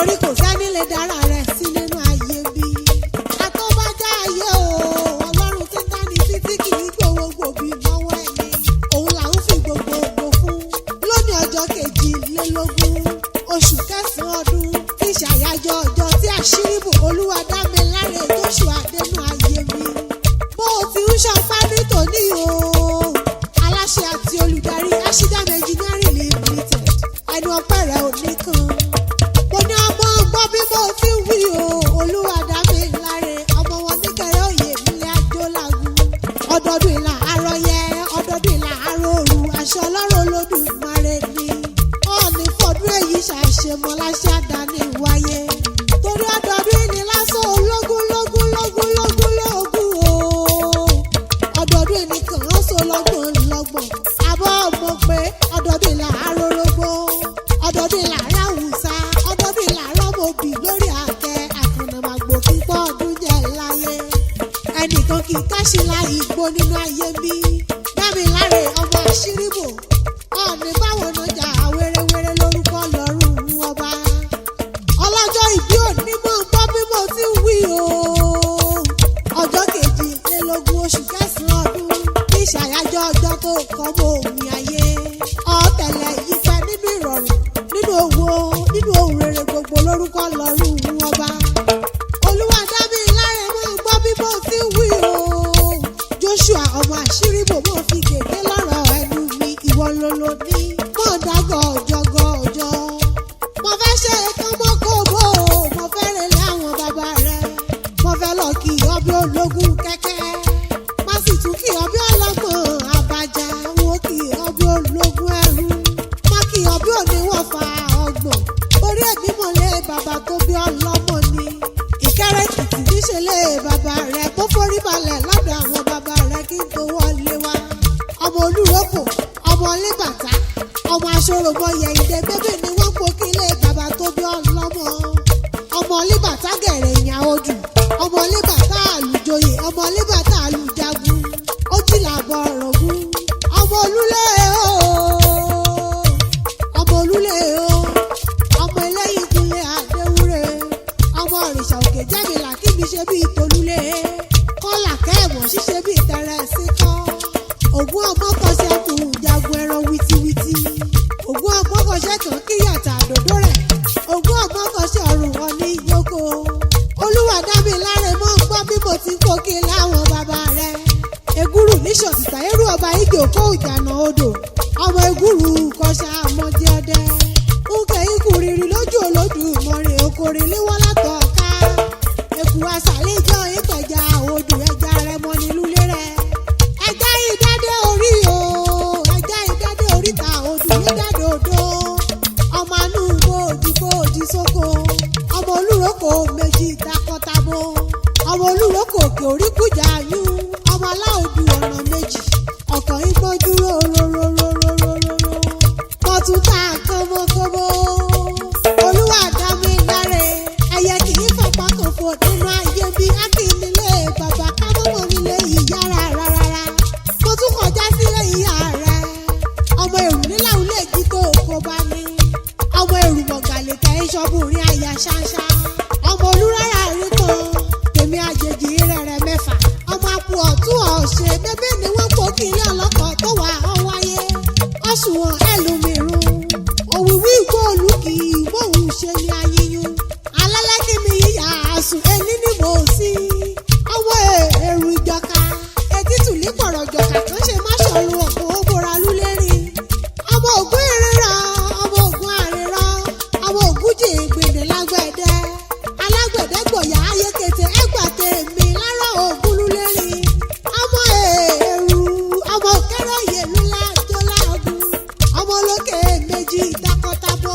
Torí kò sẹ́ni lè dára rẹ̀ sí nínú ayé bí. Àtọ́bájá ayé o, Ọlọ́run tí ń dání sí tí kì í gbowó gbòbí lọ́wọ́ ẹni. Òun là ń fi gbogbo ògo fún. Lónìí ọjọ́ 22, oṣù kẹsàn-án ọdún, tí ṣàyájọ́ ọjọ́ tí àṣírí bò Olúwadámiláre Joshua dénú ayé mi. Bó o ti ń ṣọpá ní tòní o, aláṣẹ àti olùdarí Ashidam Engineering Limited, ẹnu ọpẹ́ rẹ̀ ò ní kan. Mo ní ọmọ gbọ́ bí mo ti ń wí o, Olúwadámiláre, ọmọ wọn níkẹrẹ òye nílé Ajólagún. Ọdọọdún ìlà àrọyẹ, ọdọọdún ìlà àròrù, àṣẹ Ọlọ́run Olódùmarè ni. Ọ̀ọ́nì fọdún èyí ṣàṣemọ́ láṣẹ àdáni wáyé. Torí ọdọọdún ìní lásán ológun lógún lógún lógún lógún o. Ọdọọdún ìní kàn án so lọ́gbọ̀n lọ́gbọ̀n. Àbọ̀ mọ̀ pé ọdọọdún ìlà àròrógbó, ọdọọdún ìlà àràwùsá, ọdọọdún ìlà àrọ́mọbì lórí àtẹ àkànnàmàgbò kíkọ́ ọdún jẹ́ láyé. Ẹnìkan kì í káṣílá ìgbó nínú ayé mi. Dámiláre ọmọ àṣíríbò, ọ̀ọ́nì báwo nájà wérewére lórúkọ lọ́rùn ọba. Ọlọ́jọ́ ìbí òní mọ̀ ń gbọ́ bí mo ti ń wí o. Ọjọ́ 22 oṣù kẹsàn-án ọdún ní ìṣàyájọ́ ọjọ́ tó kọ́ mọ́ òmìn ayé. Ọ̀tẹ̀lẹ̀ yìí fẹ́ nínú ìrọ̀rùn, nínú owó, nínú ohun rere gbogbo lórúkọ lọ́rùn ọba. Olúwadámiláre mọ̀ ń gbọ́ bí mo ti ń wí o. Joshua ọmọ àṣíríbò mọ̀ fi gègé lọ́rọ̀ ẹnu mi, ìwọ ló ló ní. Mọ̀ dágọ̀ ọjọ́gọ̀ ọjọ́. Mo fẹ́ ṣe kánmọ́kòbó, mo fẹ́ relé àwọn bàbá rẹ̀. Mo fẹ́ lọ kí ọbẹ̀ ológun kẹ́kẹ́. Má sì tún kí ọbẹ̀ ọlọ́gbọ̀n àbàjá, wọn kí ọbẹ̀ ológun ẹrú. Má kí ọbẹ̀ oníwọ̀fà ọgbọ̀n. Orí ẹ̀mí mọ̀lẹ́ bàbá tó bí ọlọ́mọ ni. Ìkẹ́rẹ́ Èkìtì níṣẹ́ lé bàbá rẹ̀ kó forí balẹ̀ lọ́dọ̀ àwọn bàbá rẹ̀ kí n tó wọlé wá. Ọmọ olúrókò, ọmọ olébàtà, ọmọ aṣọ́ròmọyẹ ìdẹ bébè ni wọ́n po kí lé bàbá tó bí ọlọ́mọ. Ọmọ olébàtà gẹ̀rẹ̀ ìyàn odù, ọmọ olébàtà àlùjọyè, ọmọ olébàtà àlùjagun, ó jìlà bọ̀ ọ̀rọ̀gún. Ọmọ olúlé o, ọmọ olúlé o, ọmọ eléyìí kúnlé àdéwúre, ọmọ òrìṣà òkè jẹ́mìlà kí mi ṣe bíi tolúlé, kọ́là kẹ́ẹ̀mọ̀ ṣíṣe bíi tẹrẹsí kọ́. Ògún ọmọ kọṣẹ́ kù jagun ẹran wìtìwìtì. Ògún ọmọ kọṣẹ́ kan kíyàtà àdòdó rẹ̀. Ògún ọmọ kọṣẹ́ ọrùn wọn ní yókò. Olúwadámiláre mọ́ ń gbọ́ bí mo ti ń kó kí láwọn bàbá rẹ̀. Egúrù níṣọ̀tìtà irú ọba igi òkó ìjànà odò. Ọmọ egúrù kọṣà àmọ́jẹ ọdẹ. Nkẹ́ ikú rírì lójú Olódùmarè okòrè léwọ́ látọ̀ ká. Èkú aṣàlẹ́jọ́ ìpẹ̀já odò ẹja rẹ̀ mọ́ nílùú lérẹ̀. Ẹja ìdádé orí o, ẹja ìdádé oríta odò nídàdé odò. Ọmọ anú bòójì bòójì sóko. Ọmọ olúrókò méjì takọtabo. Ọmọ olúrókò òkè orí kújà yún. Ọmọ aláòdù ọ̀nà méjì. Ọkàn igbó dúró rororororororo. Mo tún ta kánmọ́kánmọ́. Olúwadámiláre, ẹyẹ kì í fọ̀pá kan fò nínú ayé bí akínnílé bàbá kámọ́mọ́ nílé ìyá rárá rárá. Mo tún kọjá sílé ìyá rẹ̀. Ọmọ èrù níláwù lè jí tó kó bá ní. Ọmọ èrù mọ̀gàlè kẹ́ ń ṣọ́bùnrin àyà ṣáṣá. Ọmọ olúrárá rí kan, tèmi àjèjì rẹ̀rẹ̀ mẹ́fà. Ọmọ àpò ọ̀tún ọ̀ṣẹ́ bébè ni wọ́n pò kí ilé ọlọ́kọ̀ tó wà ọ́ wáyé. Ọ̀ṣùwọ̀n ẹlòmíràn, òwìwí ìgbóòlù kì í bóun ṣe ni ayíyún. Alálẹ́kí mi yíyà àsùn ẹni ní mò ń sí. Ọmọ èrù ìjọka, etí tùlí pọ̀rọ̀ jọ̀kà kan ṣe má ṣọ̀run ọ̀pọ̀ ó bóra lúlẹ́rìn. Ọmọ ògún ìrìnrà, ọmọ ògún àrìnrà, ọmọ ògún jìngbìnì lágbẹ̀dẹ. Alágbẹ̀dẹ gbòyà ayékété ẹgbàá tèmi lárọ̀ ògún lúlẹ́rìn. Ọmọ èrù, ọmọ kẹrọ yèlú lájọ láàgùn. Ọmọ olókè méjì takọtabo.